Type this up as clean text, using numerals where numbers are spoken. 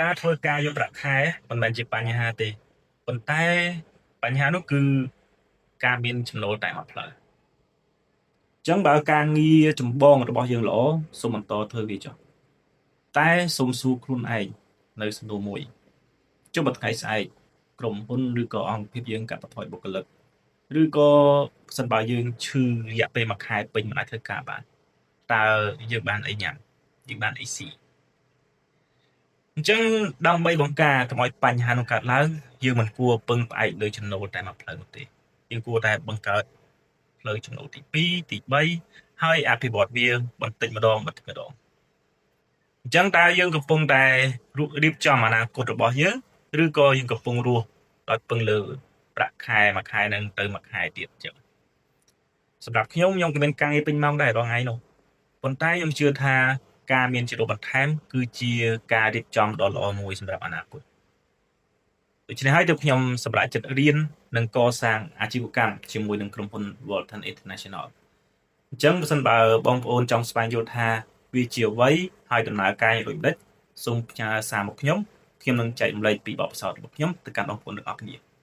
ការធ្វើការយកប្រាក់ខែមិនមែនជាបញ្ហាទេប៉ុន្តែបញ្ហានោះគឺការមានចំណូលតែមួយផ្លូវអញ្ចឹងបើការងារចម្បងរបស់យើងល្អសូមបន្តធ្វើវាចុះតែសូមសួរខ្លួនឯងនៅសំណួរមួយចុះបើថ្ងៃស្អែកក្រុមហ៊ុនឬក៏អង្គភាពយើងកាត់បន្ថយបុគ្គលិកឬក៏សិនបើយើងឈឺរយៈពេលមួយខែពេញមិនអាចធ្វើការបានតើយើងបានអីញ៉ាំយើងបានអីស៊ីអញ្ចឹងដើម្បីបង្ការកុំឲ្យបញ្ហានោះកើតឡើងយើងមិនគួរពឹងផ្អែកលើចំណូលតែមួយផ្លូវនោះទេយើងគួរតែបង្កើតផ្លូវចំណូលទី2ទី3ហើយអភិវឌ្ឍវាបន្តិចម្ដងបន្តិចម្ដងអញ្ចឹងតើយើងកំពុងតែរៀបចំអនាគតរបស់យើងឬក៏យើងកំពុងរស់ដោយពឹងលើប្រាក់ខែមួយខែនឹងទៅមួយខែទៀតអញ្ចឹងសម្រាប់ខ្ញុំខ្ញុំក៏មានការងារពេញម៉ោងដែររាល់ថ្ងៃនោះប៉ុន្តែខ្ញុំជឿថាការមានជីវិតបន្ថែមគឺជាការរៀបចំដ៏ល្អមួយសម្រាប់អនាគតដូច្នេះហើយទើបខ្ញុំសម្រេចចិត្តរៀននិងកសាងអាជីវកម្មជាមួយនឹងក្រុមហ៊ុន Walton International អញ្ចឹងបើសិនបើបងប្អូនចង់ស្វែងយល់ថាវាជាអ្វីហើយដំណើរការយ៉ាងដូចម្តេចសូមផ្ញើសារមកខ្ញុំខ្ញុំនឹងចែករំលែកពីបទពិសោធន៍របស់ខ្ញុំទៅកាន់បងប្អូនទាំងអស់គ្នា។